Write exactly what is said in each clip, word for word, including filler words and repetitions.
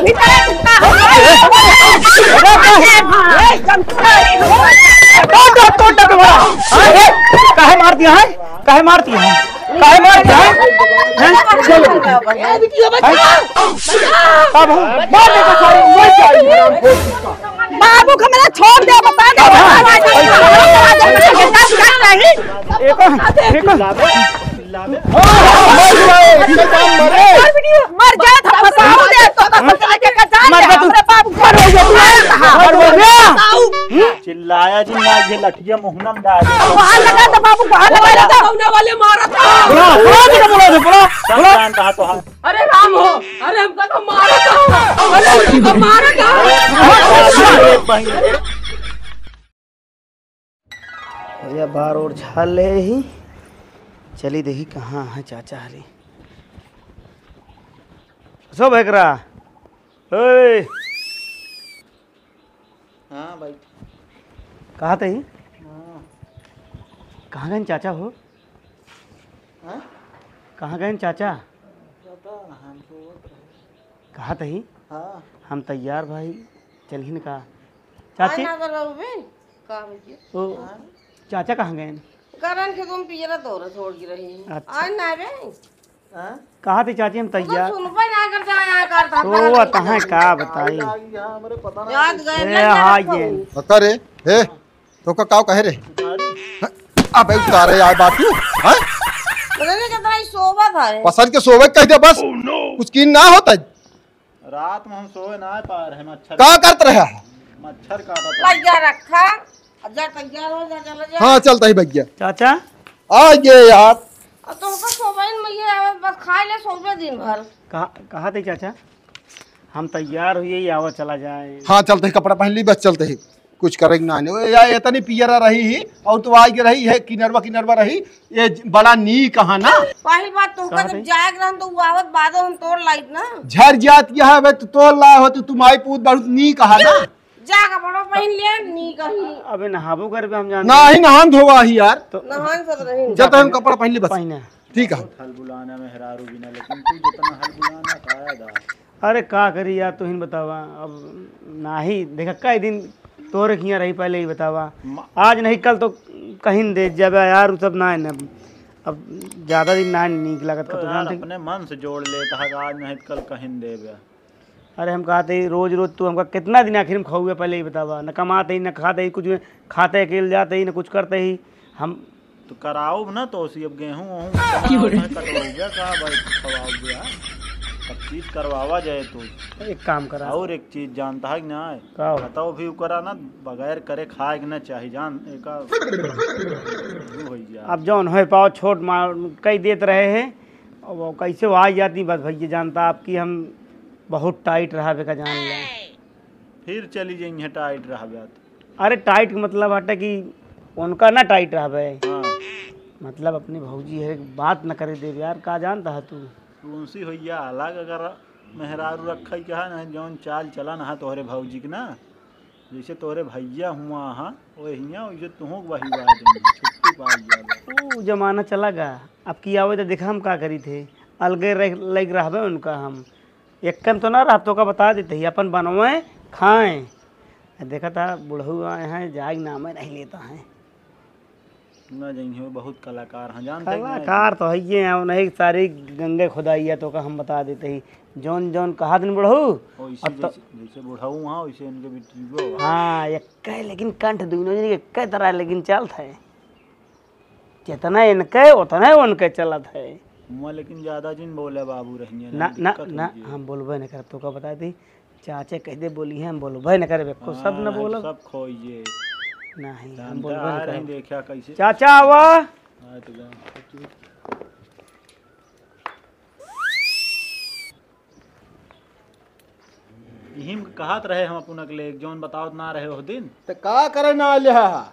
तोड़ दो, तोड़ दो तुम्हारा। अरे, काहे मार दिया है? काहे मार दिया है? काहे मार दिया है? हैं? हैं? कब हो? मार दे तो सारे, मर जाएगी। बाबू को मेरा छोड़ दे, बता दे। कब है? एक, एक, मर जाए, तो फंसाओ दे, तो फंसा के कचार मर दे, जा तू। हमरे बाबू को मर जा तू। मर जा। चिल्लाया जी ना, ये लठिया मुहना में डाल। बाहर लगा दो बाबू, बाहर लगा दो। सामने वाले मारा था। बुला, बुला, बुला, बुला, बुला। सब जानता है तो हम। अरे राम हो, अरे हमका तो मारा था। अरे हमका मारा था। अरे बहिन। भैया बार और झाल ले ही। चली देखी कहाँ है चाचा हरी। सब एकरा। ओए। हाँ भाई। कहाँ थे ही? हाँ। कहाँ गए चाचा हो? हाँ? कहाँ गए चाचा? पता, हम तो वो तो है। कहाँ थे ही? हाँ। हम तैयार भाई, चलहिन का? चाची? आए ना कर बाबू बे। का भैया? ओ, हाँ? चाचा कहाँ गए? करन के तुम पियरा तोरा छोड़ के रही। अच्छा। आए ना बे। हाँ? कहा थी चाची हम तो तैयार। सुनबे ना करता, यहाँ करता, तो वो तहाँ का बताई। याद गए ए, ना हाँ, रखो। ये। पता रे, हे, तो का, काव कहे रे? अबे उतारे यार बात क्यों? हाँ? पता नहीं कितना ही सोबत है। पसंद के सोबत कह दे बस। कुछ कीन ना होता। रात में हम सोए ना पा रहे, मच्छर का करत रहे? मच्छर काटत रहे। लइया रखा, अब जा तैयार हो जा, चला जा। हाँ, चलता ही भैया। चाचा? आ गए यार। अब तो ऊपर सोबइन में ये आवे, बस खाए ले सोबे दिन भर। कहा, कहा थे चाचा? हम तैयार हुए, ये आवा चला जाए। हाँ, चलते ही कपड़ा पहन ली, बस चलते ही। कुछ करेंगे ना, नहीं, या इतनी पियरा रही ही, और तो आज रही है, किनरवा, किनरवा रही, ये ज-, बड़ा नीक हा ना। पहिल बात तो का जब रे? जाए के रहन तो वो आवत बादो हम तोड़ लाइत ना। झर जात यह है, तो तोड़ ला हो, तो तुम आई पूत बहुत नीक हा ना। जा कपड़ा पहन ले, नीक ही। अबे नहाबो करबे हम जानते ना हैं। ही नहान धोवा ही यार। तो नहान सब रही। जब तक हम कपड़ा पहन ली बस। पहने। ठीक है। बहुत हलबुलाना मेहरारू बिना, लेकिन तू जितना हलबुलाना पाया दा। अरे का करी यार, तुहिन बतावा। अब नाही देखा, कई दिन तोरे खिया रही, पहले ही बतावा। म- आज नहीं कल तो कहीं दे जब यार, उ सब ना है ना। अब ज्यादा दिन ना नीक लागत तो का, तू यार जानते। अपने मन से जोड़ लेता है, आज नहीं कल कहीं देबे। अरे हम कहते ही रोज रोज तू हमका कितना दिन आखिर में खाऊबे, पहले ही बतावा। न कमाते ही, न खाते ही, कुछ खाते अकेले जाते ही, न कुछ करते ही। हम तो कराउब ना तो उसी, अब गेहूं वहूं कटवाउबे का भाई, खवाउबे यार। सब चीज करवावा जाए तो। एक काम करा। और एक चीज जानता है कि ना? का हो? बताओ भी करा ना, बगैर करे खाए के ना चाही जान, एका दू हो जा। अब जौन होए पाओ छोट मार कई देत रहे हैं, अब वो कैसे वो आ जाती बस भैया जानता आपकी हम बहुत टाइट रहा बेका जान ले। फिर चली जाइए टाइट रहा बात। अरे टाइट के मतलब हटे कि उनका ना टाइट रहबे। हाँ। मतलब अपनी भौजी है, बात न करे देबे यार, का जानता है तू? कौन सी होइया अलग अगर मेहरारू रखे के है ना, जौन चाल चलन है तोहरे भौजी के ना, जैसे तोहरे भैया हुआ हा, वही हिया, वैसे तुहों के वही बात है, छुट्टी पाई जाबे। ऊ जमाना चला गा, अब की आवे तो देखा हम का करी थे, अलगे रह, लग रहबे उनका हम। एक कम तो ना रह, तो का बता देते ही, अपन बनवे खाएं। देखा था बुढ़ऊ आए हैं, जाए नामे नहीं लेता है। ना जाइए, वो बहुत कलाकार हैं, जानते हैं कि नहीं? कलाकार तो है ये हैं, उन्हें सारी गंगे खुदाई है, तो का हम बता देते ही, जौन जौन कहा दिन बुढ़ऊ, वैसे अब तो जैसे, जैसे बुढ़ऊ हाँ, वैसे इनके भी ट्रिगो हुआ। हाँ, एक है, लेकिन कंठ दोनों जने एक तरह, लेकिन चलत है। जितना इनके, उतना उनके चलत है। हुआं लेकिन ज्यादा जिन बोले बाबू रहिए, ना, ना, दिक्कत ना, होइए। हम बोलबे न करब, तो का बता दी, चाचे कह दे बोली है, हम बोलबे न करब, एको शब्द न हाँ, बोलब। सब खोइए। नहीं, हम जानते बोलबे आ न रहे हैं, करब। देखा कैसे। चाचा आवा। हाँ, तो जाओ। इहिम कहत रहे हम अपना के ले, जौन बतावत ना रहे ओह दिन। त का करे ना आले हा?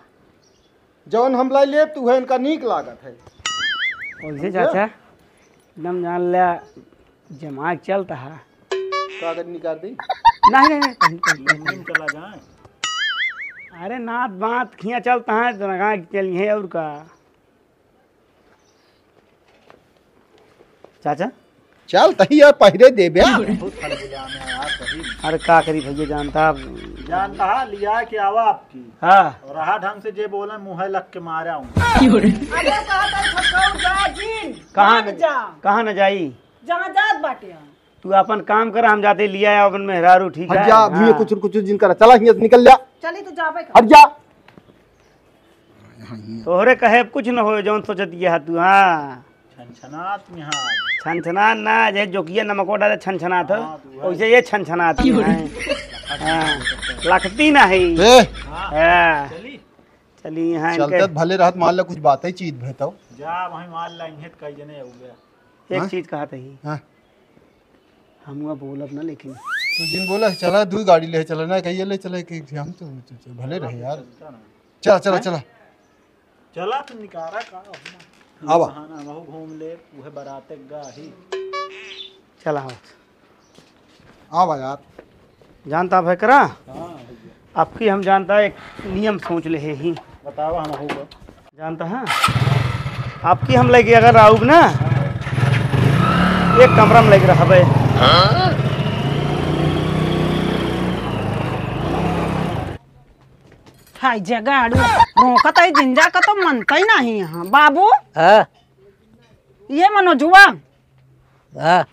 जौन हम लाई लेब, तू है इनका नीक लागत है। ओइसे समझे? चाचा, एकदम जान ले, जमाई चलत है। का कर निकाल दी? नहीं, नहीं, नहीं, कहीं, कहीं, कहीं। चला जाए। अरे नात बात खिया चलत है, तो लगा के चलिए और का। चाचा? चल, तही यार, पहिरे देबे। बहुत हलबुलाना है यार, सही। अरे का करी भैया, जानता आप। जानता है, लिया के आवा आपकी। हाँ। और रहा ढंग से, जे बोले मुँह लग के मारा हूँ। अरे कहता है, छोटकऊ जा जिन, कहाँ भाग न, जा। कहाँ न जाई? जहाँ जात बाटे हम। तू अपन काम कर, हम जाते लिया अपन मेहरारू, ठीक है? हट जा, भैया, हाँ। कुछ, कुछ जिन करा। चला, हियाँ से निकल जा। चली तो जाबे कर। हट जा। तोहरे कहे अब कुछ न होए, जौन सोचत ये हा तू, हाँ। छनछनात यहाँ। छनछनात ना, जे जोकिया नमको डाले छनछनात हो, हाँ, तो वही। वैसे ये छनछनात ही है। हाँ, लखती ना है। ए! हाँ। चली। चली यहाँ चलते इनके। भले रहत, मान ला कुछ बातें चीत भे तो। जा, वहीं मान ला, इन्हें कई जने हो गया। एक हाँ? चीज कहा तही। हाँ। हम हुआ बोलब ना, लेकिन तू जिन बोला, चला, दू गाड़ी ले चला ना, कहिए ले चले कि हम तो, तो, तो भले रहे यार। चलता ना। चला, चला, हैं? चला। चला तो निकारा का अपना। आवा। बहाना हमहू घूम ले, उहे बराते गाही। चला हो। आवा यार। जानता है करा? हाँ भैया। आपकी हम जानता है एक नियम सोच ले ही। बतावा हम होगा। जानता है? आपकी हम लेके अगर आऊब ना, एक कमरा में लेके रहबे। हाय जगाड़ू, रोकत है जिंजा का तो मनता ही नहीं यहाँ। बाबू, हाँ? ये मनोजुआ, हाँ।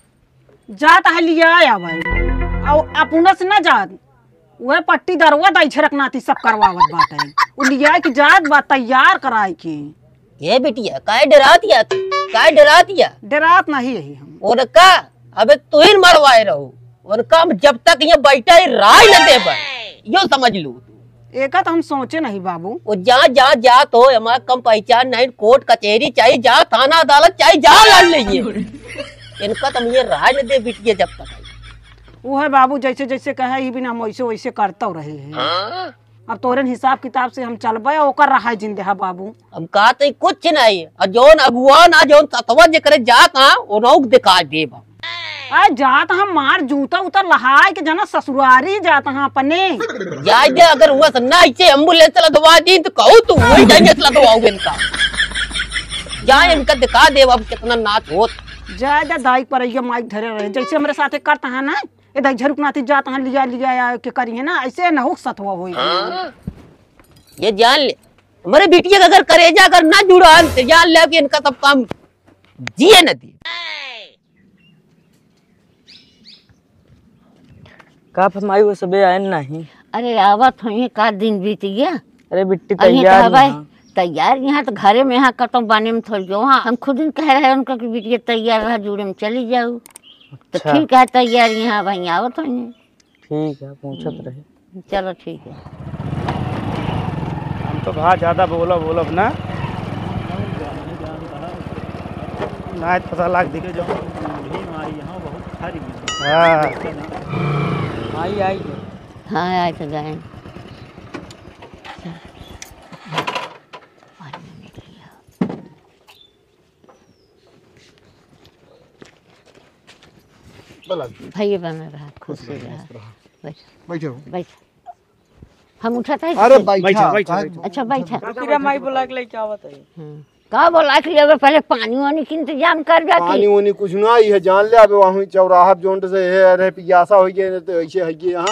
जात है लिया आया भाई, और अपने से ना जात, वह पट्टी दरुआ दाई छरक नाती सब करवावत बाटे। उ लिया के जात बा तैयार कराए के। ए बिटिया, काहे डरात या तू? काहे डरात या? डरात नहीं है हम। और का? अबे तू ही मरवाए रहो। और का हम जब तक ये बैठा ही राय न देबे, यो समझ लू। एका तो हम सोचे नहीं बाबू। वो जा, जा, जा तो हमारा कम पहचान नहीं, कोर्ट कचहरी चाहे जा, थाना अदालत चाहे जा लड़ लेंगे। इनका तो हम ये राय न दे बिटिया जब तक। वो है बाबू, जैसे जैसे कहे ही बिना हम वैसे वैसे करता रहे हैं। हाँ? अब तोरे हिसाब किताब से हम चलबे, ओकर रहा जिंदे है बाबू। हम कहते कुछ नहीं, और जौन अगुआ ना, जौन सतवा जेकरे जात ना, वो रोक दिखा देब। आ जात हम मार जूता उतर लहाय के जना ससुरारी जात हम अपने। जाए दे, अगर हुआ से ना इसे एम्बुलेंस लदवा दी तो कहू तू वही जाएंगे लदवाओगे इनका। जाए इनका दिखा दे अब कितना नाच होत। जाए दे दाई पर ये माइक धरे रहे, जैसे हमरे साथे करता है ना, ए दाई झरुक नाती जात है लिया लिया या के करी है ना, ऐसे ना हो सतवा होई। हाँ? ये जान ले, हमारे बिटिया का अगर करेजा अगर ना जुड़ान तो जान ले कि इनका सब काम जिए न दी। का फरमाई वो सबे आयन नाही? अरे आवत होइए, का दिन बीत गया। अरे बिट्टी अइहे तैयार कहबै, यहाँ। तैयार यहाँ तो घरे में यहाँ कतौ बाने में थोड़ी गयो। हाँ, हम खुद ही कह रहे हैं उनका कि बिटिया तैयार रहा, जूड़े में चली जाऊ। तो अच्छा। ठीक है, तैयार यहाँ भाई आवत होइए। ठीक है, पूछत हम्म। रहे। चलो ठीक है। हम तो भा ज्यादा बोलब बोलब ना, ना तो पता लाग दिखे जो। हाँ। आई, आई। हाँ, आई तो गए। भैया बना रहा, खुश खुश रहा, रहा। खुश रहा। बैठ। बैठो। बैठ। हम उठत है अरे कि? बैठा, बैठा, बैठा, काहे बैठा। अच्छा, बैठा। रुकी रे, माई बोला के लेके आवत है। हाँ। का बोला के लेवे, पहले पानी वानी के इंतजाम कर जाती। पानी वानी कुछ ना, ये जान ले, अब वहीं चौराहा जोन से है, अरे पियासा हो गए, तो ऐसे है कि यहाँ,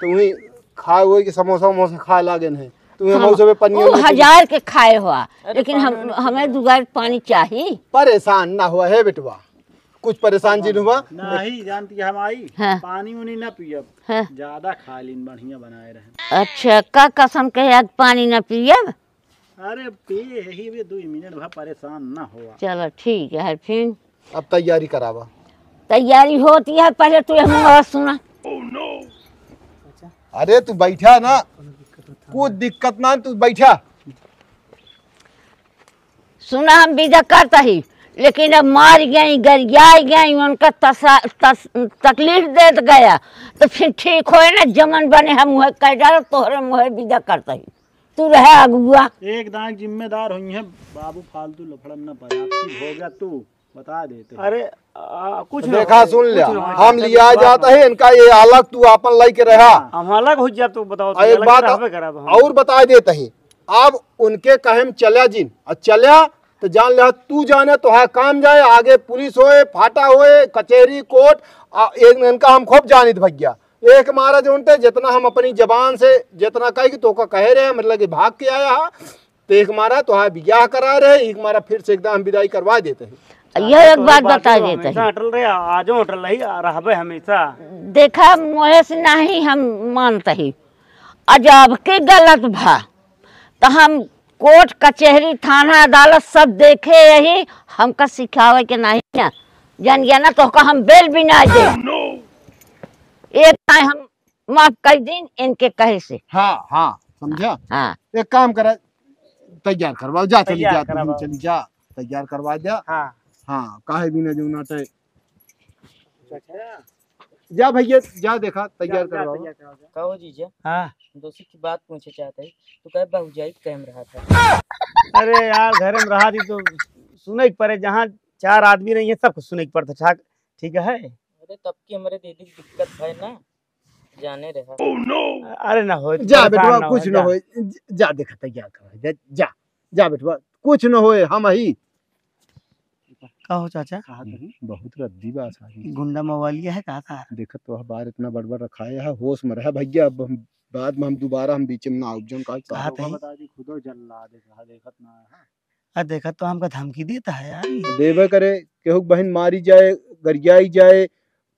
तो वहीं खाए हुए कि समोसा वमोसा खाए लागे हैं, तो वहीं हम मौसम में पानी वो वानी कुछ हजार के खाए हुआ, अरे लेकिन हम, पानी वानी हमें दो गार पानी चाहिए। परेशान ना हुआ है बेटवा, कुछ परेशान जिन हुआ। नहीं जानती हम आई, हाँ। पानी उनी ना पियब। हाँ। ज्यादा खा लीन, बढ़िया बनाए रहे। अच्छा, का कसम कहे आज पानी ना पियब? अरे पे यही भी दो मिनट भर परेशान ना हुआ। चलो ठीक है फिर। अब तैयारी करावा। तैयारी होती है, पहले तू ये मुँह सुना। अरे तू बैठा ना, कुछ दिक्कत ना, तू बैठा। सुना, हम विदा करता ही, लेकिन अब मार गई, गरियाई गई, उनका तसा-, तस-, तकलीफ देत गया, तो फिर ठीक होए ना, जमन बने हम उहे कह डालो, तोहरे मुहे विदा करता ही। तू रहे अगुआ। एक दांग जिम्मेदार हुई है बाबू, फालतू लफड़न न पड़ा। आपकी हो गया तू। बता देते हैं। अरे, आ, कुछ तो ना देखा, होई, सुन कुछ लिया, ना होई। हम लिया जाता है इनका, ये अलग तू आपन लेके रहा। हाँ। हम अलग हो जाब तो बताओ, तो और एक अलग बात रहबे करब हम। और बता देते हैं, अब उनके कहे में चला जिन, और चला तो जान ले, तू जाने तो है काम जाए, आगे पुलिस होए, फाटा होए, कचहरी, कोर्ट, आ, इन-, इनका हम खूब जानित भैया। एक मारा जौन ते, जितना हम अपनी जबान से जितना कहे कि तोका कहे रहे, मतलब कि भाग के आया हा, तो एक मारा तोहार बियाह करा रहे, एक मारा फिर से एकदम हम विदाई करवा देते हैं। ये एक बात बता देते हैं। हमेशा अटल रहे, आजो अटल रही, रहबे हमेशा। देखा, मोहे से नहीं हम मानते ही। अजब के गलत भा, तो हम कोर्ट, कचहरी, थाना, अदालत सब देखे यही, हमका सिखावे के नहीं है। जान गया ना, तोहका हम बेल भी ना दे। एक टाइम हम माफ कर दीन इनके कहे से। हाँ, हाँ, समझा? हाँ। एक काम करा, तैयार करवाओ, जा, चली तैयार जा, तुम करवाओ। चली जा, तैयार करवा जा। हाँ। हाँ, काहे बिना जो ना तय। अच्छा। जा भैया, जा देखा, तैयार जा, जा, करवाओ। तैयार करवाओ, जा। कहो जीजा, हाँ। दोस्त की बात पूछे चाहते हैं, तू कहे बाबूजाई कहे में रहा था। अरे यार, घर में रहा थी तो सुने के पड़े, जहाँ चार आदमी रही है, सब कुछ सुने के पड़ता, ठीक, ठीक है? अरे, तब की हमारे दीदी की दिक्कत है ना, जाने रहा। अरे ना होए, जा परेशान बेटवा, ना कुछ होए, ना जा। होए, ज-, जा देखा तैयार करवा, जा, जा, जा बेटवा, कुछ न होए, हम ही। का हो चाचा? कहा तही? बहुत रद्दी बा सारी। गुंडा मवालिया है, कहा था? देखत तो बार इतना बड़बड़ रखा है, होश में रहा भैया, अब हम बाद में हम दोबारा हम बीच में ना आउब, जौन का कहा कहा तही? बता दी, खुदो जल्लाद है, कहा देखत ना है। आ देखत तो हमका धमकी देता है यार। देबे करे, केहू के बहिन मारी जाए, गरियाई जाए,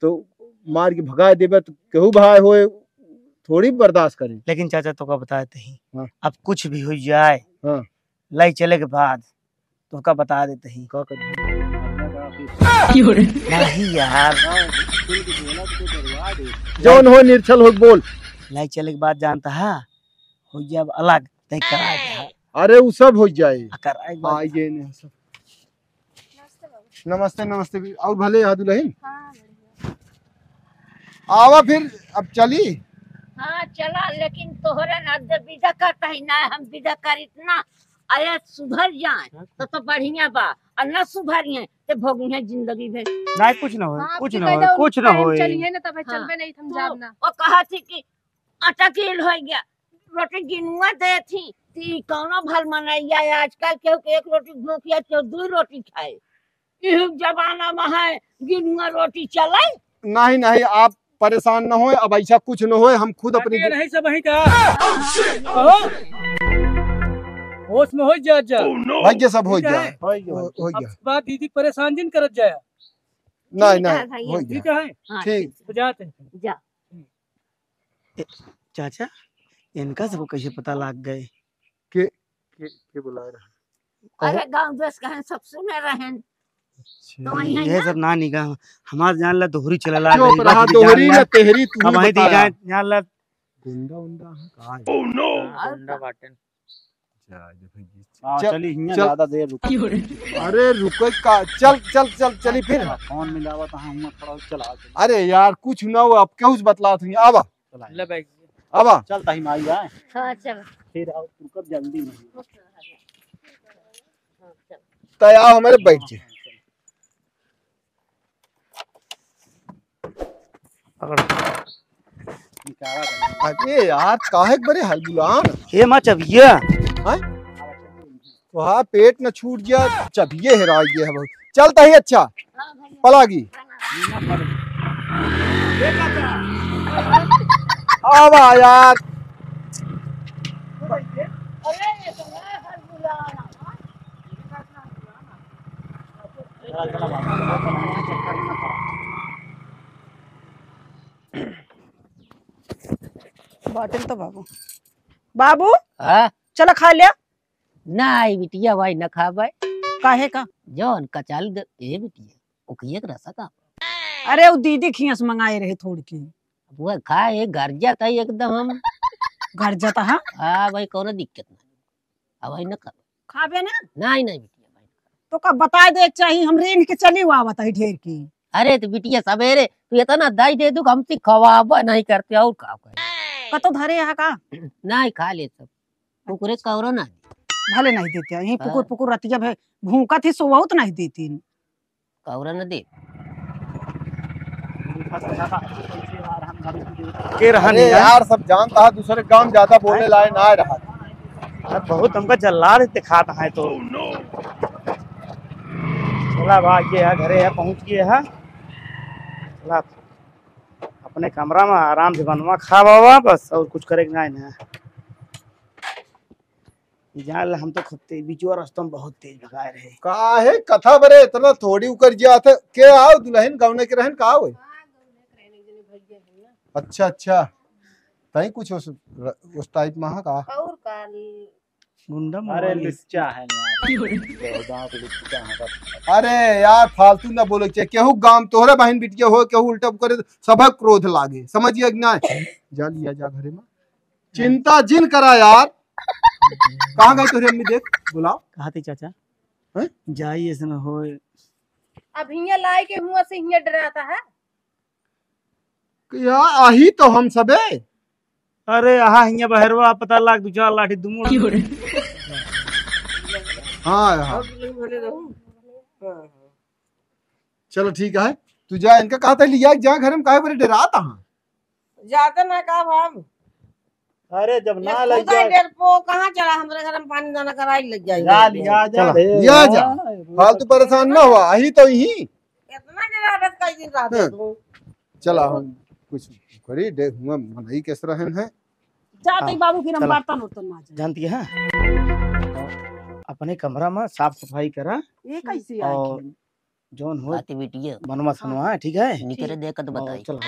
तो मार के भगा देबे, तो केहू भाई होए, थोड़ी बर्दाश्त करे। लेकिन चाचा, तोका बता देते ही, हाँ। अब कुछ भी हो जाए, हाँ। लाई चले के बाद तोका बता देते ही। का करी? नहीं यार। हाँ, खुल के बोला तो करवा दे। जौन हो, निरछल हो, बोल। लाई चले के बाद जानता है, हो जाए अब अलग, तय कराए दे। अरे, उ सब हो जाए। आ, कराए के बाद आइए ने सब। नमस्ते, नमस्ते। और भले यहाँ दुल्हन? हाँ, बढ़िया। आवा फिर, अब चली? हाँ, चला, लेकिन तोहरे ना दे विदा करता ही ना, हम विदा करित ना, अरे सुधर जाए, तो, तो बढ़िया बा, और ना सुधरिए, तो भोगी है जिंदगी भर। नहीं, कुछ ना होए, हाँ, कुछ आपकी ना होए, कहते कुछ ना टाइम होए। चलिए ना, तब हाँ। चलबे नहीं, हम तो जाब ना। वो कहा थी कि अटकील हो गया, रोटी गिनुआ दे थी, ती कौनो भल मनैया है, आजकल केहू के एक रोटी भूख है, केहू दू रोटी खाए। इहु जमाना में है, गिनुआ रोटी चले? नहीं, नहीं, आप परेशान न होए, अब ऐसा कुछ न होए, हम खुद अपनी बाकी नहीं सब वहीं का। कहो। होश में हो जा, जा। भाग्य सब हो ठीक है। जाए। हो गया, हो हो गया। गया। अब बात दीदी परेशान जिन करत जाया। नहीं, ठीक है नहीं, भैया। हो गया। ठीक है? हाँ, ठीक। ठीक। तो जाते हैं। जा। ए, चाचा, इनका सबको कैसे पता लाग गए? के, के, के बुलाए रहे? अरे, गाँव देश के हैं, सब सुने रहेन। अच्छा। तो वही है ये ना? सब ना निगाह, हमार जान ला दोहरी चलला चुप रही, रहा, बस दोहरी जान ला। ना तेहरी, तू ही अब वही दी बताया। जान, जान ला। गुंडा उंडा है का? Oh no! हाँ, गुंडा बाटेन। जा, जा भाई, हाँ, चल, चली, हियाँ चल। ज्यादा देर रुक। अरे रुको का, चल, चल, चल, चली फिर। हाँ, फोन मिलावा तो हम थोड़ा चला चली। अरे यार, कुछ ना हो, अब क्या उस बतलात हुई, आवा। चला। ले बैठ। आवा। चल, ताही माई आए। हाँ, चल। फिर आओ, तू कब जल्दी नहीं। तय आओ, हमारे बैठ जे। पकड़। अरे यार, काहे के बरे हलबुलान? ये माँ चबिया। हैं? वहाँ पेट न छूट गया, चबिये हेरा गया है बहुत। चलता ही अच्छा। पलागी। आवा यार। बाटल तो बाबू। बाबू, हाँ? चला खा लिया। नाहीं बिटिया, भाई न खाबे। काहे का? जौन कचाल ग-, ए बिटिया, ओकिए के रसा का? अरे, उ दीदी खियाँ से मंगाए रहे थोड़ की। अब वह खाए, घर जाता ही एकदम हम। घर जाता, हाँ? हाँ भाई, कौनो दिक्कत नहीं। अब भाई न खाबे। खाबे ना? नाहीं, नाहीं बिटिया, भाई। तो का बताए दे चाही, हम रेंग के चली आवत ही ढेर की। अरे तो बिटिया, सबेरे तू इतना दई दे दू, हमसे खवाबा नहीं करते, और का करे? कतो धरे है का? नाहीं, खा ले सब। कुकुरे कौरो ना दे। भले नहीं देते, यहीं पुकुर हाँ। पुकुर रतिया भे भूखत ही सोवत नहीं देती। कौरा न दे। के रहन अरे यार? यार, सब जानता है, दूसरे काम ज्यादा बोले लाए ना रहा। यार, बहुत हमका जल्लाद दिखात है तो। चला बा, ये है, घरे है, पहुँच गए है। चला। अपने कमरा में आराम से बनवा खावा हुआ बस, और कुछ करे के नाहीं ना। ये जान ला, हम तो खूब तेज, बिचुआ रस्तम बहुत तेज भगाए रहे। काहे कथा बरे इतना थोड़ी उकर जात है? के आओ दुल्हन गौने के रहन का होई? अच्छा, अच्छा। तई कुछ उस, उस टाइप में हा का? और का? गुंडा अरे मोहन लुच्चा है यार। बेहुदा के लुच्चा है बस। अरे यार, फालतू ना बोले के चाहे। केहू गाम तोहरे बहन बिटिया हो, केहू उल्टा करे, सबक क्रोध लागे। समझिए कि नाहीं? जा लिया जा घरे में। चिंता जिन करा यार। कहाँ गई तोहरी अम्मी? देख, बुलाओ। कहा थी चाचा? हैं? जाई ऐसे में होए। अब हियाँ लाए के हुआ से हियाँ डराता है। कि या आही तो हम सबे। अरे, आहा हियाँ बहरवा पता लाग दू चार लाठी दुमुड़। हाँ, हाँ। चलो ठीक है, तू जा, इनका कहा था लिया जा घर में, काहे बरे डराता हाँ? जाते ना का बाबू। अरे जब ना ये लग खुदा जाए। डरपो कहाँ चला, हमरे घर में पानी दाना कराई लग जाए। जा लिया जा चलो, बे। लिया जा। हाँ, फालतू परेशान ना हुआ, अही तो ही। इतना डरावत कई दिन रहते हाँ। तू। चला हम कुछ करी दे, हुआ मनई कैसे रहन है। जा हाँ, तई बाबू फिर हम चला। बर्तन उर्तन मांजे। जानती है, अपने कमरा में साफ सफाई करा। ये कैसे और आके? जौन हो बात बिटिया। मनवा हाँ। सनवा है, ठीक है? निकरे दे कद और बताई। चल हो।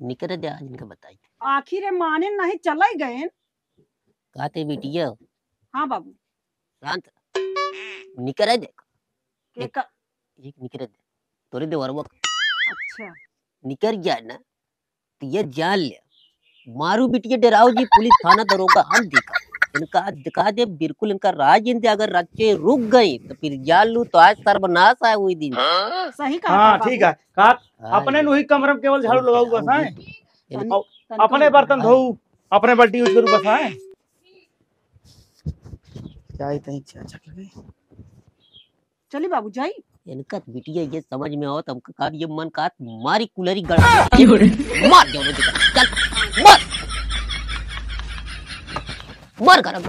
निकरे दे आज इनका बताई। आखिर ये माने नहीं चले गए। कहते बिटिया। हाँ बाबू। शांत। निकरे दे। के एक, का? एक निकरे दे। तोरे देवरवा का। अच्छा। निकर जाए ना, तो ये जान ले, मारू बिटिया डराओ जी, पुलिस थाना दरोगा हम देखा। इनका आज दिखा दे, बिल्कुल इनका राज इनते अगर रच्चे रुक गई, तो फिर जान लू, तो आज सर्वनाश आए वही दिन। सही कहा हाँ, था ठीक बाबू। है। कहा, हाँ अपने जी। नुही कमरा में केवल झाड़ू लगाऊ बस, हैं? इन- और तन-, अपने तन-, बर्तन धोऊ, अपने बाल्टी यूज करू बस, हैं? क्या इतनी इच्छा चल गई? चली बाबू, जाई। इनका बिटिया ये समझ में आवत, हमका का ये मन का मारी कुलरी गड़। मार दो, चल, मार। मार गरम।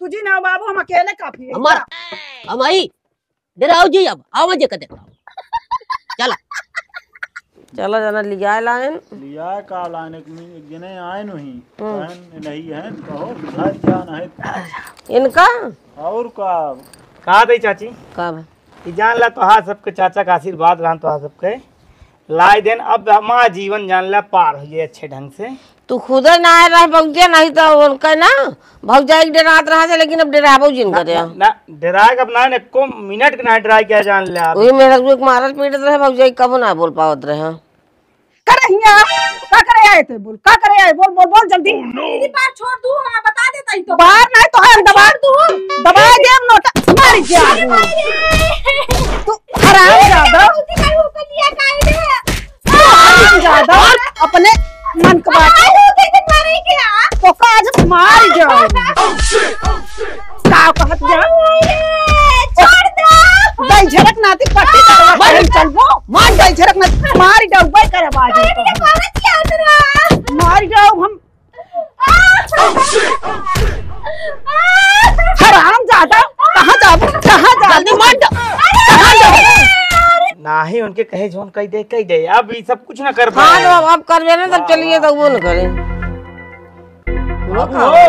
तुझी ना बाबू, हम अकेले काफी है। हमार, हम आई। डराओ जी, अब आवा जे कदे। चला। चला जना लिया लाइन। लिया का लाइन, एक मिनट, एक जने आए नहीं। हम्म। कहन नहीं है, कहो, घर जान है। इनका? और का? का दे चाची? का बा? ई जान ला, तोहार सबके चाचा का आशीर्वाद रहन तोहार सबके। लाई देन, अब हमार जीवन जान ला पार हो जाए अच्छे ढंग से। तू खुदे ना आए रहे भौजे, नहीं तो उनका ना भौजाई के डरात रहा था, लेकिन अब डराबो जिन ना, करे। ना, ना, डराए के अब ना, एको मिनट के ना डराए के जान ले आप। वही मेरा एक मारत पीटत रहे, भौजाई कबो ना बोल पावत रहे। करे हिया, का करे आए थे बोल, का करे आए बोल, बोल, बोल जल्दी। दीदी बार छोड़ दू, हाँ बता देता ही तो। बार नहीं तो हम दबा दू, दबा दे हम नोटा मार गया। अरे भाई रे। तू हराम ज्यादा। गलती कर वो कर लिया काहे रे? ज्यादा अपने मन के बात। तो का आज मार जाओ। का कहत जा? छोड़ दो। दई झरक नाती पट्टी करवा मार। चलबो। मार दई झरक नाती मार जाओ, करवा आज। मार जाओ हम। हराम ज्यादा, कहाँ जाबू, कहाँ जाबू? जल्दी मार दो। कहाँ जाबू? नाही, उनके कहे जौन कह दे, कह दे। अब ई सब कुछ ना कर पाए। हाँ, तो अब, अब करबे ना, तब चलिए, तो वो न करे। वो का होला?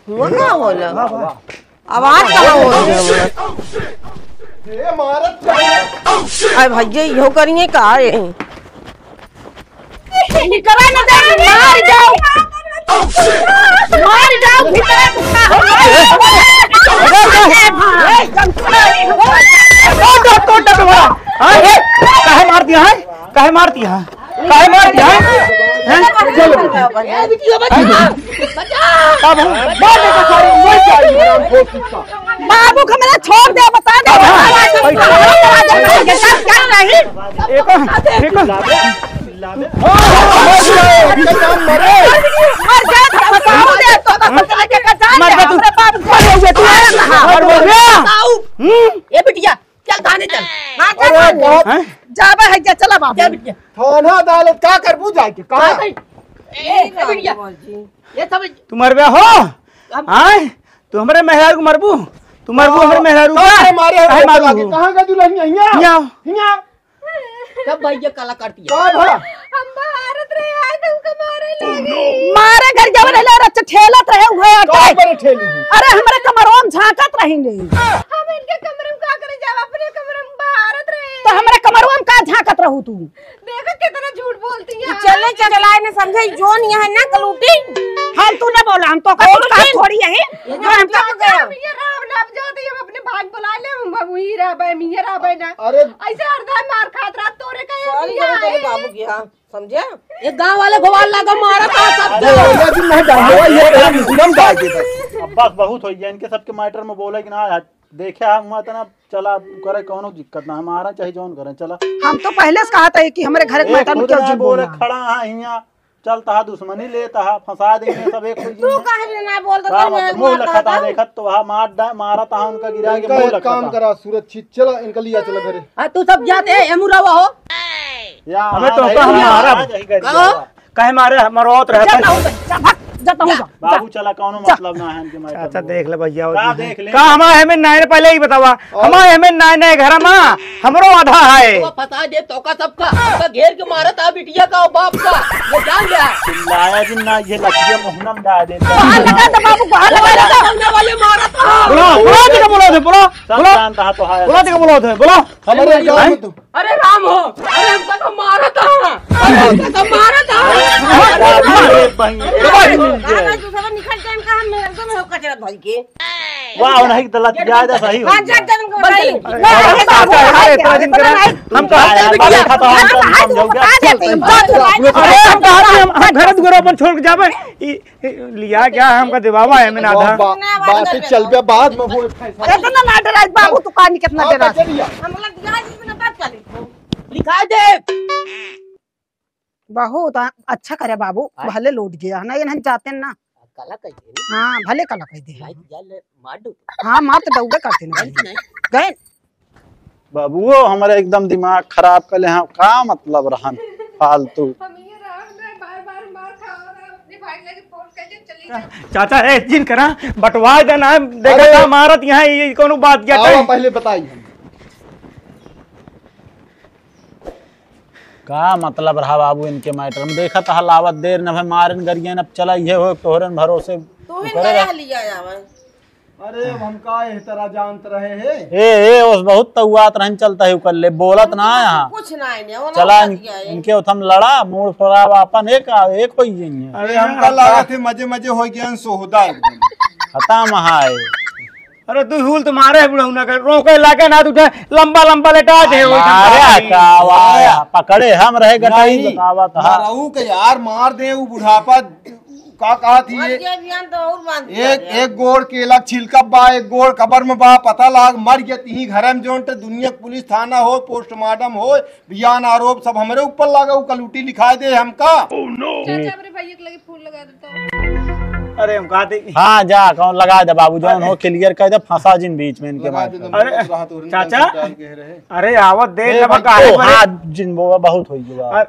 वो का होला? आवाज कहाँ हो रही है? अरे भैया, इहो करिए का रे? निकरा न दे, मार जाओ। मार जाओ, भीतर कुत्ता हो। तोड़ दो, तोड़ दो तुम्हारा। हाँ, ए, काहे मार दिया है? काहे मार दिया है? काहे मार दिया है? हैं? चलो। अब हम मार देगा सारे, मर जाएगी हरामखोर कुत्ता। बाबू को मेरा छोड़ दे, बता दे। अब हम बैठा है। क्या नहीं? एक, एक, मर जा, बताओ दे, तो मर जा तू। मर जा तू। मर जा। हम्म? ए बिटिया, चल थाने चल। हाँ, चल अरे थाने। बाप। हैं? जाबे है क्या? चला बाबू। चल बिटिया। थाना अदालत का करबू जाके? कहाँ? ए, ए बिटिया। ये सब तू मरबे हो? हम आए? तू हमरे मेहरारू को मरबू? तू मरबू हमरे मेहरारू का? अरे मारे काहे मारू? कहाँ का दुल्हनिया? हिया। हिया। हिया। सब भैया कला करती है। का भा? हम भारत रहे, आए तो हमका मारे लागे। मारे घर जब रहले रच ठेलत रहे हुए का अटे। बड़े ठेली है? अरे हमरे कमरवा में झांकत रही ले। हम इनके कमरे में का करे जाब, अपने कमरे में भारत रहे। तो हमरे कमरवा में का झांकत रहू तू? देखो कितना झूठ बोलती है। चले चलाए न समझे, जोन यहाँ ना कलूटी। हम तू ना बोला, हम तो का कुछ कहा थोड़ी है। ये जो हमका क्या हो गया? ये राम नाम जाते, हम अपने भाग बुला ले, हम वही रहबे, मिये रहबे ना। अरे। ऐसे हर दाई मार खात रहा, तोरे का ये सारी मिया जगह तेरे है। बाबू की, हाँ, समझे? ये गांव वाले भगवान लागा मारा था सब। अरे, ये भी नहीं डाल दे, ये एकदम डाल दे बस। अब बस बहुत हो गया, इनके सबके मैटर में बोले कि ना यार, देखे हम इतना चला करे, कौनो दिक्कत ना, हमारा चाहे जौन करें, चला। हम तो पहले से कहा था कि हमारे घर एक ए, मैटर में खुद क्यों ना झूठ बोले, बोलना? खड़ा हाँ हियाँ, चलता हा दुश्मनी लेता हा, फंसा देंगे सब एक कोई तू में। काहे ना बोल दो, का तो मतलब? मैं मुंह मार लखता हा, देता। देखत तो हा, मार डा-, मारत हा उनका गिरा के इनका मुंह एक लखता काम हा। करा, सुरक्षित चला, इनका लिया चला घरे। आ, तू सब जाते हैं, एमू रहो हो। या, अबे हाँ, तो नहीं, का हम हाँ, मारा? हाँ, यही कर कहो। दिया। काहे मारे, मरवावत रहे जा, अपन। जा, जा, भाग, जा, जा, जा। बाबू चला, कौनो जा। मतलब ना है इनके मैटर अच्छा, में। देख ले भैया, का वो देख ले? का हमारे हमें नाय रे, पहले ही बतावा। और? हमारे हमें नाय, नाय घर मा, हमरो आधा है। तो फंसा दे तो का सबका, सबका घेर के मारा था बिटिया का और बाप का, ये जान गया। चिल्लाया जिन ना, ये लठिया मुहनम डाल देता। बाहर लगा तो बाबू, बाहर लगा तो। सामने वाले मारा था। बोलो, बोलो, ठीक है, बोलो थे, बोलो, सब बोलो। जानता है तो है। बोलो, ठीक है, बोलो थे, बोलो। हमारे गाँव में तो अरे राम हो, अरे हमका तो मारा था, अरे हमका तो मारा था। अरे भाई, अरे दूसरा निकल जाए, इनका हम एकदम हो कचरा धोई के। वाह, नहीं तो लत ज्यादा सही हो हाँ, गया। जा, जा, इनको बंद बताइए। करो। अरे, हम तो अरे, अरे, इतना दिन करा, हम तो अरे, यार, देखा तो हम तो हम समझ गया। अरे, हम तो अरे, हम, हम घर दुआर अपन छोड़ के जाबे। ई, ई, लिया क्या हमका देवावा है, मैंने आधा। बा-, बा-, बात चल बे, बाद में वो फैसला। इतना ना डराई बाबू, तू कहानी कितना हाँ, डरा। चलिए। हम लोग यहाँ जितना बात कर लेते हैं। लिखा दे। बहुत अ-, अच्छा करे बाबू, आय। भले लौट गया ना, ये नहीं जाते ना। कला कह दे। हाँ, भले कला कह दे। नहीं तो जान ले, मार दो। हाँ, मार तो दौड़े करते ना। नहीं, नहीं। गए। बाबुओ, हमारे एकदम दिमाग खराब कर ले, हाँ, का मतलब रहन फालतू। हम ये राम रे बार-बार मार खाओ ना, अपने भाई लगे फोन कर दे, चली जा। चाचा, ए, जिन करा, बंटवा देना, देखा अरे। था, मारत यहाँ, ये कौनो बात क्या आवा, कहे? पहले बताई हम। का मतलब रहा बाबू इनके मैटर में? देखत हल आवत देर न भय मारन गरियन, अब चला इहे हो तोहरन भरोसे तू ही करे नया रह- लिया आवे। अरे अब हम का एह तरह जानत रहे हे? ए, ए, ओस बहुत तउआत रहन चलता है उकर ले, बोलत ना यहाँ। कुछ ना है, वो चला ना इन-, दिया है। इनके उथम लड़ा, मूड़ फोड़ा अपन एक, एक होई जाइए। अरे हमका लागत है मजे मजे हो गया सोहदा एकदम। खत्म हाय। अरे तू हुल तुम्हारे है बुढ़ऊ ना कर, रोके लागे ना तू उठे, लंबा लंबा लेटा दे हो एकदम मारे तारी। का आवा, पकड़े हम रहे गटाई नहीं, बतावत हा। मरऊ के यार मार दे उ बुढ़ापा, का कहा थी मर ये? गया बिहान तो और बांध दिया एक, गया। एक गोड़ केला छिलका बा, एक गोड़ कबर में बा, पता लाग मर गया तिही घर में जोन ते दुनिया के पुलिस थाना हो, पोस्टमार्टम हो, बिहान आरोप सब हमरे ऊपर लागा, उ कलूटी लिखा दे हमका। चाचा, हमरे भैया के लगे फोन लगा देता। अरे, हम कहा थे हाँ, जा, कौन लगा दे बाबू, जौन हो, अरे। क्लियर कर दे, फंसा जिन बीच में इनके लगा मार दे, के। नंबर अरे, रहा तो उन्हें चाचा, डाल के रहे। अरे, आवत दे, ए, जब भाई, काहे ओ, बड़े हाँ, जिन वो बहुत हो गया। अरे।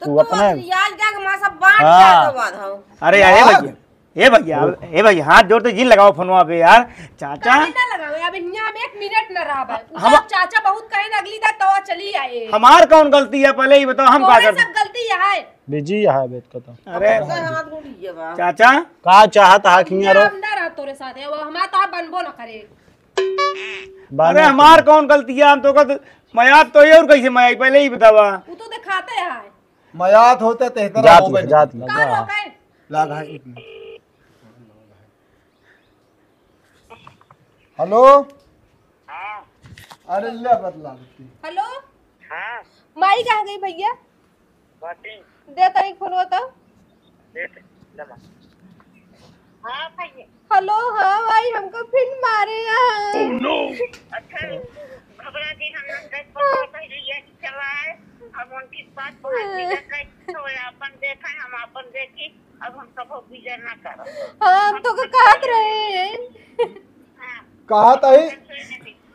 तू तो तू अपने याद क्या कि माँ सब बांट हाँ। के आगे बाद हो। अरे, अरे, यार। भैया। ए भैया, ए भैया, हाथ जोड़ के जिन लगाओ फोनवा पे यार, चाचा। काहे ना लगावे? अब हियां हम एक मिनट ना रहबे। उ हम सब चाचा बहुत कहे ना, अगली दा तवा चली आए। हमार कौन गलती है, पहले ही बताओ, हम का तोरे करते? सब गलती है। बिजी है बेट का तो। अरे। अपना हाथ उठ गया बा। चाचा। का चाहत हा कि हियां रो? हम ना रह तोरे साथ, वो हमार तो बनबो ना करे। अरे हमार कौन गलती है, हम तो कहते, मैं आप तो ये और कैसे मैं आई, पहले ही बतावा। वो तो दिखाते हैं। मयात होता तेहतरा जात हो ले, गए। जात ले, का जा। लोग हैं? लाग है, एक मिनट। हेलो? हाँ। अरे ले बतला देती। हेलो? हाँ। माई कहाँ गई भैया? बाटी। दे तनिक फोनवा तो। दे दे, ले ला। हाँ भैया। हेलो, हाँ भाई, हमको फिर मारे यहाँ। Oh no! अच्छा, घबरा के हम लोग दस पन्द्रह पहले ये चला है, अब उनकी बात बहुत बिगड़ गई, तो अपन देखा, हम अपन देखी, अब हम कबो बिगड़ ना करो। हाँ, हम तो का कहत रहे हैं। हाँ। कहत है,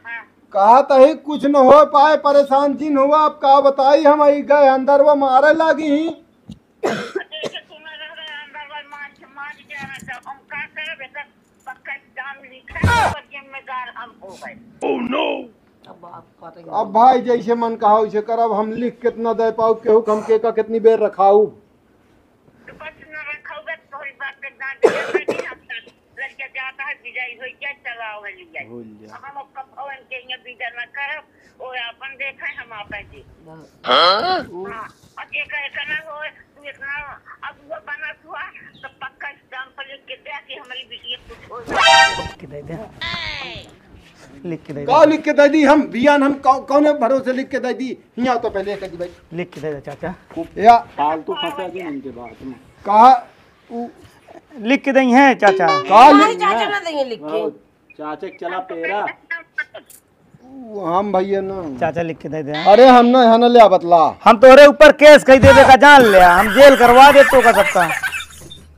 हाँ। कहत है कुछ न हो पाए, परेशान जिन हुआ, अब का बताई हम, आई गए अंदर वो मारे लागी ही। जैसे सुना रह रहे अंदर वाले मार के मार दिया ना, तो हम का करब? एकर पक्का जान लिखा है, पर जिम्मेदार हम हो गए। Oh no! अब आप पता ही अब भाई जैसे मन कहा वैसे करब, हम लिख कितना दे पाऊ, केहू के हम के का कितनी बेर रखाऊ। तो बस न रखाऊ, बस तोहरी बात पे दांत दे बैठी हम सब। लड़का जाता है, विदाई हो जाए, चला आवे ले जाए। हो जा। अब हम अब कब भवन के यहाँ विदा न करब, वो अपन देखे, हम आपन देख। हाँ? हाँ, अब ये कहे का ना हो, तू इतना अब वो बना हुआ, तो पक्का स्टाम्प पर लिख के दे कि हमारी बिटिया कुछ हो जाए। लिख के दे दे। लिख के दे दे। का लिख के दे दी? हम बियान हम कौ-, कौने भरोसे लिख के दे दी? हियाँ तो पहले कर दी भाई। लिख के दे दे चाचा। या फालतू फंसा जी इनके बात में। कहा उ लिख के दई है चाचा। का नहीं, लिख चाचा ना देंगे लिख के। हाँ, चाचा के चला पेरा। उ हम भैया ना। चाचा लिख के दे दे। अरे हम ना, यहाँ ना ले आवत ला। हम तोहरे ऊपर केस कई देबे का जान ले, हम जेल करवा दे तो का सबका।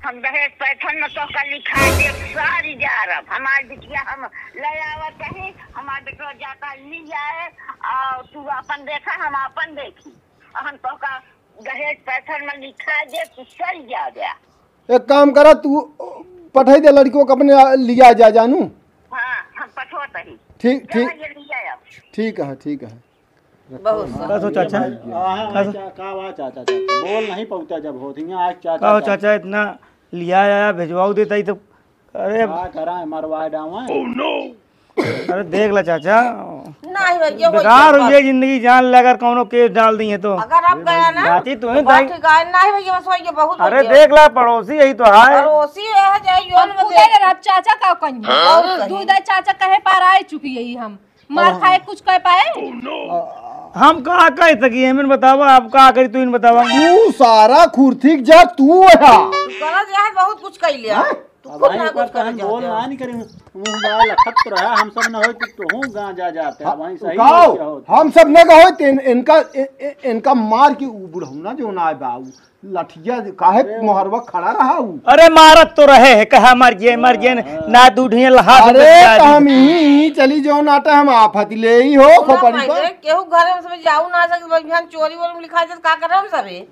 हम दहेज पैठन में तो का लिखा दे, सारी जा रब। हमार बिटिया हम ले आवत ही, हमार बेटवा जाता ली जाए, और तू अपन देखा, हम अपन देखी। हम तो का दहेज पैठन में लिखा दे, तू चल जा दे। एक काम करा, तू पठाई दे लड़कियों को अपने लिया जा जानू। हाँ, हम पठवत ही। ठीक, ठीक। ये लिया आओ। ठीक है, ठीक है। बहुत सही। का हो चाचा? हाँ, हाँ, का हो? चा-, का बा चाचा, चाचा? बोल नहीं पौता जब होत हियाँ आज चाचा, का हो चाचा। चाचा, इतना लिया आया, भेजवाऊ देता ही तो, अरे। का करा, मरवा डावा। अरे देख ला चाचा। नहीं भैया, बेकार वही हुई है जिंदगी, जान ले अगर कौनो केस डाल दी है तो। अगर आप गया ना, बाकी तो है तो भाई। बाकी गाय नहीं भैया, बस वही बहुत हो अरे गया। देख ला, पड़ोसी यही तो है। पड़ोसी है, जाए यो हम न खुदे दे। अगर आप चाचा का कहीं बहुत सही। दूध है चाचा कहे पार आ चुकी है हम। मार खाए कुछ कह पाए? हम का कह सकी, हमें बतावा, आप का करी, तू इन बतावा। तू सारा खुर्थिक जा, तू है। तू गलत यार, बहुत कुछ कह लिया। हाँ? तू अब खुद वहीं ना पर कुछ तो कर हम जा बोल रहा। ना नहीं करेंगे। मुंह बाल अखत रहा, हम सब न होए तो तू गांजा जाते। हाँ, अब वहीं सही काओ? हो क्या होता? हम सब न कहो तो इन-, इनका, इ-, इ-, इनका मार के उ बुढ़ऊ ना जो ना आए बाऊ, लठिया काहे अरे। मोहरवा खड़ा रहा उ? अरे मारत तो रहे है, कहा मर गए, मर गए, हाँ। ना दूधिया लहा अरे दे तो हम ही, ही चली जो नाटा हम आफत ले ही हो सुना खोपड़ी भाई, पर। देख, केहू घर में सब जाऊ ना सके, भाई बिहान चोरी वोरी में लिखा जाए, का करे हम सबे?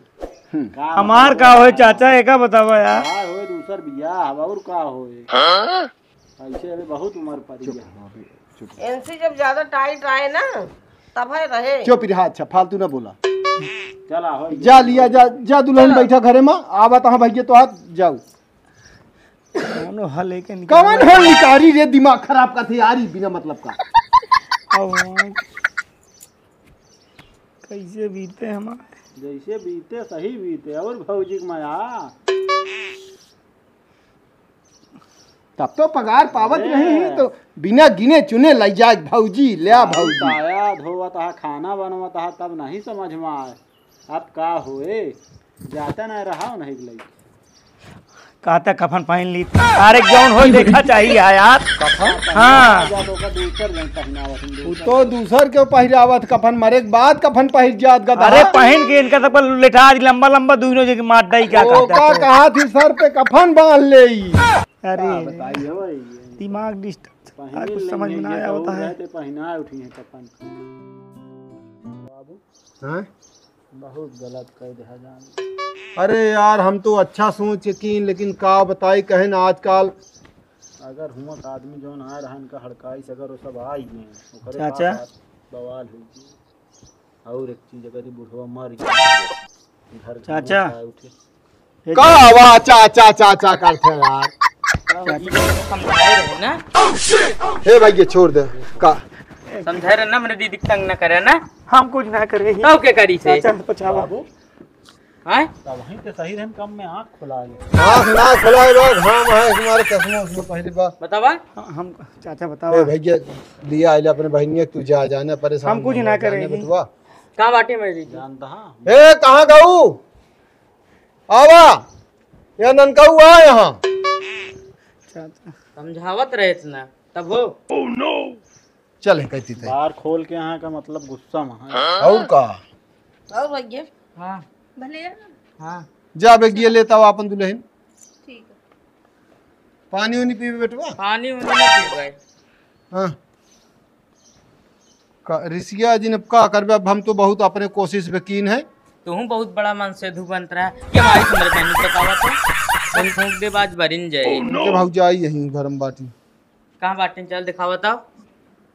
हमार का होए चाचा, एका बतावा यार। का होए दूसर बियाह, अब और का होए? हाँ? ऐसे अबे बहुत उम्र पड़ी चुप है। रहो अबे, चुप रहो। एनसी जब ज्यादा टाइट आए ना, तब है रहे। चुप रहा, अच्छा, फालतू ना बोला। चला, हो गया। जा लिया, जा, जा दुल्हन चला। बैठा घरे में, आवा तहाँ भैया तो हाथ जाऊ। कौनो हल लेके निकल कवन हल निकारी रे, दिमाग खराब का थे यार, ई बिना मतलब का। अब कैसे बीते हमारे? जैसे बीते, सही बीते। और भौजी के माया। तब तो पगार पावत अरे। नहीं ही तो बिना गिने चुने लई जाए भौजी, ले आ भौजी। साया धोवत हा, खाना बनवत हा, तब नहीं समझ में आए। अब का होए, जाता ना रहा नहीं लई। कहता कफन पहन ली। अरे जौन होई देखा चाहिए है यार। कफन? हाँ। जा तो ओकर दूसर जन पहनावत हम उ दूसर। तो दूसर के पहिरावत कफन, मरे के बाद कफन पहिर जात गधा। अरे पहन के इनका सब लेटा दी लंबा लंबा दोनों जगह मार डाई क्या ओका कहता है? कहा थी सर पे कफन बांध ले ई। अरे का बताई हो भाई? दिमाग डिस्टर्ब। पहन आज कुछ समझ में ना आया होता है। ते पहना उठी है कफन। बाबू। हाँ? बहुत गलत कह दे जान। अरे यार, हम तो अच्छा सोच के कीन, लेकिन का बताई, कहे ना आजकल। अगर हुआ का आदमी जौन आए रहन का हड़काई से, अगर वो सब आई गए, ओकरे चाचा। बाद बवाल हुई। और एक चीज, अगर ये बुढ़वा मर गया, घर के चाचा। लोग आए उठे। का आवा चाचा, चाचा करते यार। समझाए रहे ना। हे भाई, ये छोड़ दे। का? समझाए रहे ना, मेरे दीदी के तंग ना करे ना। हम कुछ ना करे ही। तो के करी से? चाचा, बचावा। बाबू। हैं? तब वहीं पे सही रहन, कम में आँख खुला ले। आँख ना खुलाए लोग, हम हैं, तुम्हारे चश्मा उसमें पहली बार। बतावा? हाँ, हम, चाचा, बतावा। ए भैया, लिया आइले अपने बहिनिया, तू जा, जाने परेशान हम कुछ ना करे ही। बतवा। का बाटे मेरी? जानता हाँ। ए, कहाँ गऊ? आवा, या ननकऊ आ यहाँ। चाचा। समझावत रहे इतना, तब हो। चल, कहती थे। बार खोल के यहाँ का मतलब गुस्सा में है। और का? और भैया? हाँ। भले। हाँ। जा बे, गिया लेता हो अपन दुल्हन। ठीक है। पानी उनी पीबे बेटवा? पानी उनी नहीं पीबे। हाँ। का, रिसिया जिन अब का करबे, अब हम तो बहुत अपने कोशिश में कीन है। तुहूँ बहुत बड़ा मन से धू बनत रहा। के मारी तुम्हारे बहन को बतावा तो? हम फूंक दे बाज बरिन जाए। के भौजाई यहीं घर में बाटी। कहाँ बाटी? चल दिखावा तो।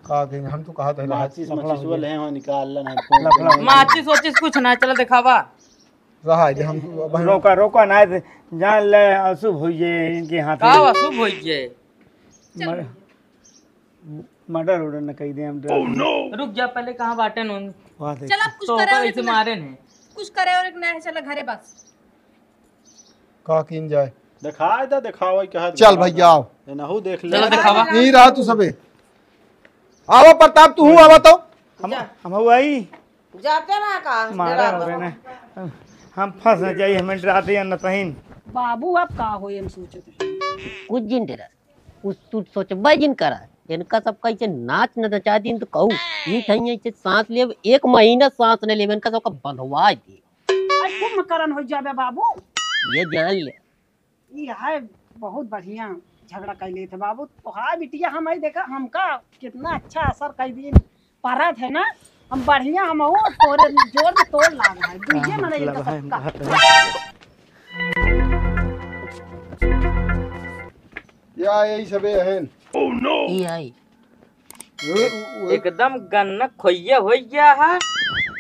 का कहीं हम तो कहा था, माचिस, माचिस वाले हैं, वहाँ निकाल लेना है, फोन लफड़ा। माचिस वाचिस कुछ ना, चला दिखावा। रहा है, हम अब हम रोका, रोका ना, जान ले, अशुभ होइए इनके हाथ का में। अशुभ होइए? मर-, मर्डर वर्डर न कही दे हम। रुक जा, पहले कहाँ बाटे नोन? वहाँ देख। चला, कुछ तो करे ओकर और ऐसे ना। मारे हैं। कुछ करे और एक ना है, चला घरे बस। का कीन जाए? दिखाए दा, दिखावा ही कहा चल दिखावा भैया, दा। आओ। ये नहु देख ले। चलो दिखावा। यहीं रहा तू सबे। आवा प्रताप, तू हूँ आवा तो। हम, जा। हम हऊ आई। जाते ना का? मारा डरा हो गए ना। हम फंस न जाई, हमें डरा दे न तहीन। बाबू, अब का होई, हम सोचत हई। कुछ जिन डरा, कुछ तू सोचबे जिन करा। इनका सब कैसे नाच न नचा दिन तो कहू, ई ठइया से सांस लेब, एक महीना सांस न लेब, इनका सबका बंधवा दे। आज कुंभकर्ण हो जाबे बाबू। ये जान ले। ई है बहुत बढ़िया झगड़ा कर लेत है बाबू। तोहार बिटिया हम आई देखा, हमका कितना अच्छा असर कर दी। परत है ना, हम बढ़िया हम हो तोरे जोर में तोड़ लाग है। दुइये हाँ, मने मतलब इनका है, सबका। बात है। या यही सबे हन। ई आई। वो, वो, एकदम गन्ना खोइया हो गया है।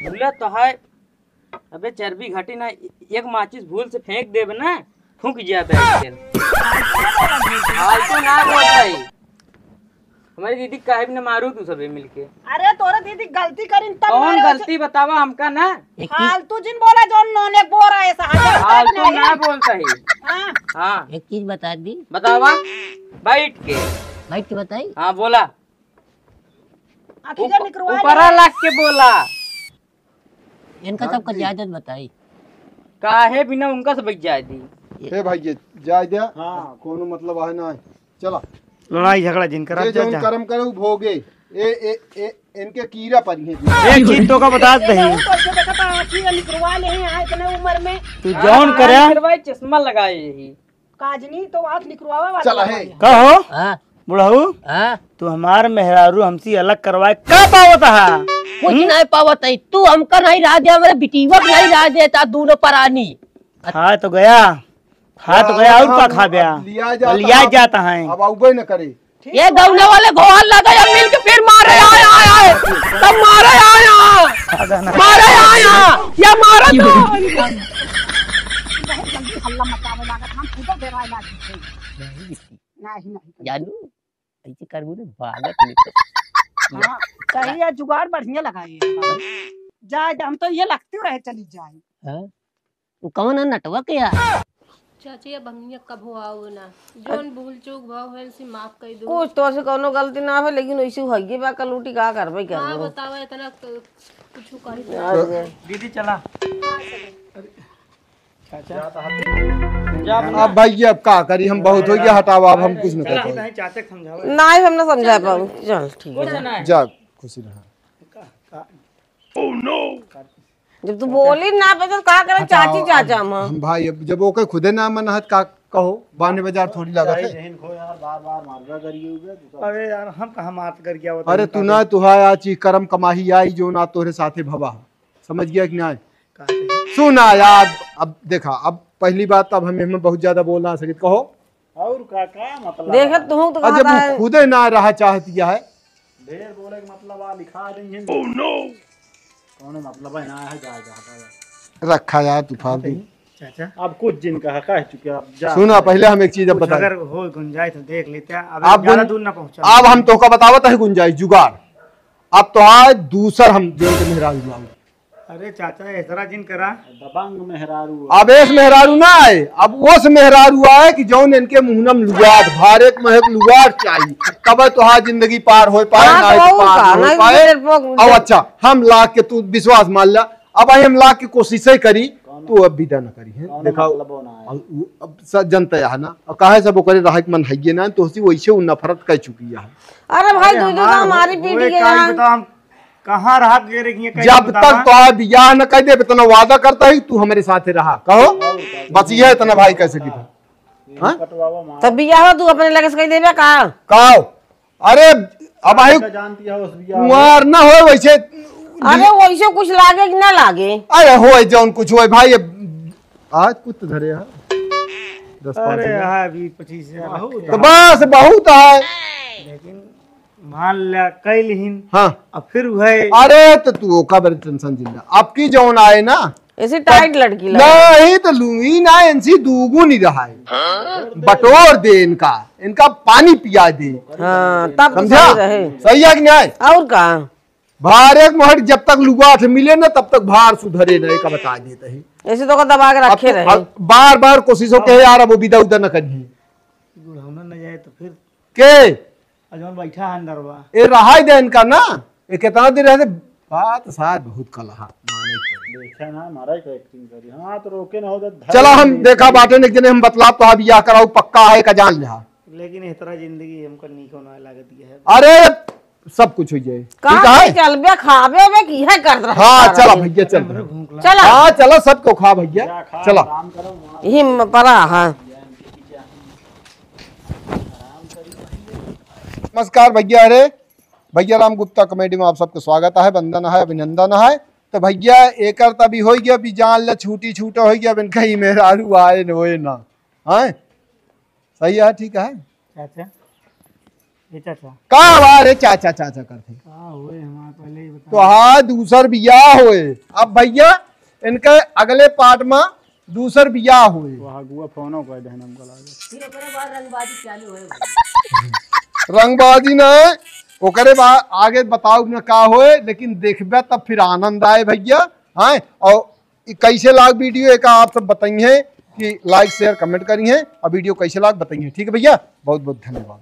बोला तो है, अबे चर्बी घटी ना, एक माचिस भूल से फेंक देबे ना, फूंक जाबे आजकल। फालतू ना बोल भाई। हमारी दीदी काहे भी ना मारू तू सबे मिलके। अरे तोरे दीदी गलती करिन तब कौन मारे गलती बतावा हमका ना? एक चीज फालतू जिन बोला, जो नोने बोरा ऐसा हटा फालतू नहीं। ना बोलता है। हाँ। हाँ। एक चीज बता दी। बतावा। बैठ के। बैठ के बताई? हाँ, बोला। आखिर ऊप-, निकरवा ऊपरा ले। लाग के बोला। इनका हाँ सबका जी। जायदाद बताई। काहे बिना उनका से बच जाए दी? हे भाई, ये जाए द्या। हाँ। कोनो मतलब आहे ना। चला। लड़ाई झगड़ा जिन करा, जे जा, जौन जा। कर्म करे, उ भोगे। ए, ए, ए, इनके कीड़ा परी है जी। एक चीज तो का बता दे। ये तो ऐसे देखा था, आँखी निकरवा ले हैं, यहाँ इतने उम्र में। तू जौन करे। निकरवाए, चश्मा लगाए यही। काजनी तो आँख निकरवावे वाला चला है। है। का हो? हाँ। बुढ़ऊ? हाँ। तू हमार मेहरारू हमसे अलग करवाए का पावत हा? कुछ हम्म? नहीं पावत है। तू हमका नहीं रहा दे, हमरे बिटिया के नहीं रहा देता, दोनों परानी। खा तो गया, खा तो गया, और का खा गया? अब लिया जाता लिया है। जाता है। अब आउबे न करे। ये गौना वाले गोहर लगा या मिल के फिर मारे आए, आए, आए। तब मारे आए, आए। मारे आए, आए। या मारे तो। बहुत जल्दी हल्ला मचावे लागत, हम खुद डेराए लागे। नहीं, नहीं। जानू, ऐसे करबू ने बालक लेके। हाँ, सही है, जुगाड़ बढ़िया लगाई है। जा, जा, हम तो ये लगती रहे चली जाए। हाँ? उ कौन है नटवा के यार? चाची, अब भंगिया कबो आओ ना। जौन भूल चूक भाव है, उसे माफ कर दो। कुछ तो ऐसे कौनो गलती ना है, लेकिन वैसे होइए बा, कलूटी का करबे, हाँ, करबे। बतावा, इतना क-, कुछ कही। यार, दीदी, चला। चाचा। जा अब भाई, ये अब का करी, हम बहुत हो गया, हटावा, अब हम कुछ नहीं कर पाएंगे। चाचा के समझावा। नहीं, हम ना समझा पाऊँ। चल, ठीक है। जा, खुशी रहा। का, का, जब तू बोली ना पे तो का करे, चाचा, चाची, चाचा, हम, माँ। हम भाई, अब जब ओके खुदे ना मन हत, का कहो, बाने बाजार थोड़ी लागत है। जहीन खो यार, बार बार मार रहा करिए उधर, तू सब। अरे यार, हम कहाँ मार कर गया होता अरे है, तू ना, तू है आज ई करम कमाही आई, जो ना तोरे साथे भवा। समझ गया कि ना? का कहे? सुना यार, अब देखा, अब पहली बात, अब हम, हमें बहुत ज्यादा बोल ना सकित, कहो। और का, का मतलब देखत है? तू तो और जब कहा वो है। खुदे ना रहा चाहती है। ढेर बोले के मतलब आ, लिखा देंगे। Oh no! कौनो मतलब है ना है, जा, जा, हटा, जा। रखा यार तू फालतू। चाचा। अब कुछ जिन कहा, कह चुके, अब जा। सुना, पहले हम एक चीज अब कुछ बताएं। अगर हो गुंजाइश तो देख लेते हैं। अब आप ज्यादा गुंज-, दूर ना पहुंचा। अब हम तोहका बतावत है गुंजाइश, जुगाड़। अब तो आज दूसर हम जेल के मेहरारू लाऊ। अरे चाचा, ऐसरा जिन करा। दबंग मेहरारू। अब एस मेहरारू ना आए, अब ओस मेहरारू आए कि जौन इनके मुहनम लुगार, भारे के महक लुगार चाहिए, तब तो हाँ जिंदगी पार हो पाए, हाँ, ना तो तो और पार का, हो नहीं तो पाए। फिर वो अब अच्छा, हम लाख के तू विश्वास मान ला, अब आई हम लाख के कोशिश ही करी, कौन? तू अब विदा न करी है। कौन देखा, मतलब होना है? अब उ-, अब सब जनता है ना, अब काहे सब ओकरे रहे के मन है ये ना, तो उसी वैसे उ नफरत कर चुकी है। अरे भाई, अरे दू दू हमार हमारी हो-, पीढ़ी होए के काल यहाँ। बताओ, हम कहाँ रहा के रे, ये कहीं जब बतावा? तक तो बियाह न कर दे, इतना वादा करता है, तू हमारे साथ रहा, कहो, बस ये इतना भाई कह सकी था। हाँ? तब बियाह तू अपने लगे से कह देबे का? काओ? अरे, अब आई अच्छा जानती है उस बियाह में। कुंवार ना हो वैसे। अरे, वैसे कुछ लागे कि ना लागे? अरे, होए जौन कुछ होए भाई, अब आज कुछ तो धरे है। दस पाँच अरे, हजार। हाँ, बीस पच्चीस हजार बहुत रखे। तो बस, बहुत है। लेकिन मान ल्या, कई लिहिन। हाँ। अब फिर वह अरे, तो तू ओका बड़ी टेंशन जिंदा। आपकी जौन आए ना, ऐसी टाइट लड़की लगे। नहीं, तो लूंगी ना, इनसी दूगुनी रहाए। बटोर दे इनका, इनका पानी पिया दे। हाँ, तब तो समझा? सही रहे। सही है कि नहीं? और का? भार एक मोहर जब तक लुगाठ मिले ना, तब तक भार सुधरे ना, एक बता देते हैं। ऐसे तो का दबा के अब रखे तो रहे। अब बार बार कोशिश हो के, "यार, अब वो विदा उदा न करिए।" बुढ़ौना न जाए तो फिर के? और जौन बैठा है अंदर बा। ए, रहाई दे इनका ना, ये कितना दिन रहते, बात सार बहुत कलहा, माने के पड़ी। देखा ना, हमारा ही तो एक्टिंग करी। हाँ, तो रोके ना हो तो धर चला, हम ले। देखा बाटे, एक जने हम बतला तो बियाह कराऊ, पक्का है का जान लिहा। लेकिन इस तरह जिंदगी हमको नीको ना लगती है। अरे, सब कुछ हो जाए। कहाँ ठीक है? से चलबे, खाबे बे कि है कर रहा हाँ, है? चला भैया, चल। हमरो भूख लगा। चला। हाँ, चला, सबको खा भैया, जा खा, चला। आराम करो, वहाँ यही म-, पड़ा, हाँ। नमस्कार भैया रे, भैया राम गुप्ता कॉमेडी में आप सबके स्वागत है, वंदन है, अभिनंदन है। तो भैया, एकर तभी हो गया, अभी जान ला छूटी छूटा हो गया, अब इनका ही मेहरारू आए न होए ना, हैं? सही है, ठीक है। चाचा, ए चाचा। का बा रे चाचा, चाचा करते? का होए, हमार पहले ही बता। तो हाँ, दूसर बियाह होए। अब भैया, इनके अगले पार्ट में दूसर बियाह होए। वहाँ गुआ फोनो कर देहन हमको लागे। फिर ओकरे बाद रंगबाजी चालू होए। रंगबाजी ना, ओकरे बाद आगे बताओ ना का होए, लेकिन देखबे तब फिर आनंद आए भैया। हाँ, और ई कैसे लाग वीडियो, एका आप सब बताइए कि लाइक, शेयर, कमेंट करिए, और वीडियो कैसे लाग बताइए। ठीक है भैया, बहुत बहुत धन्यवाद।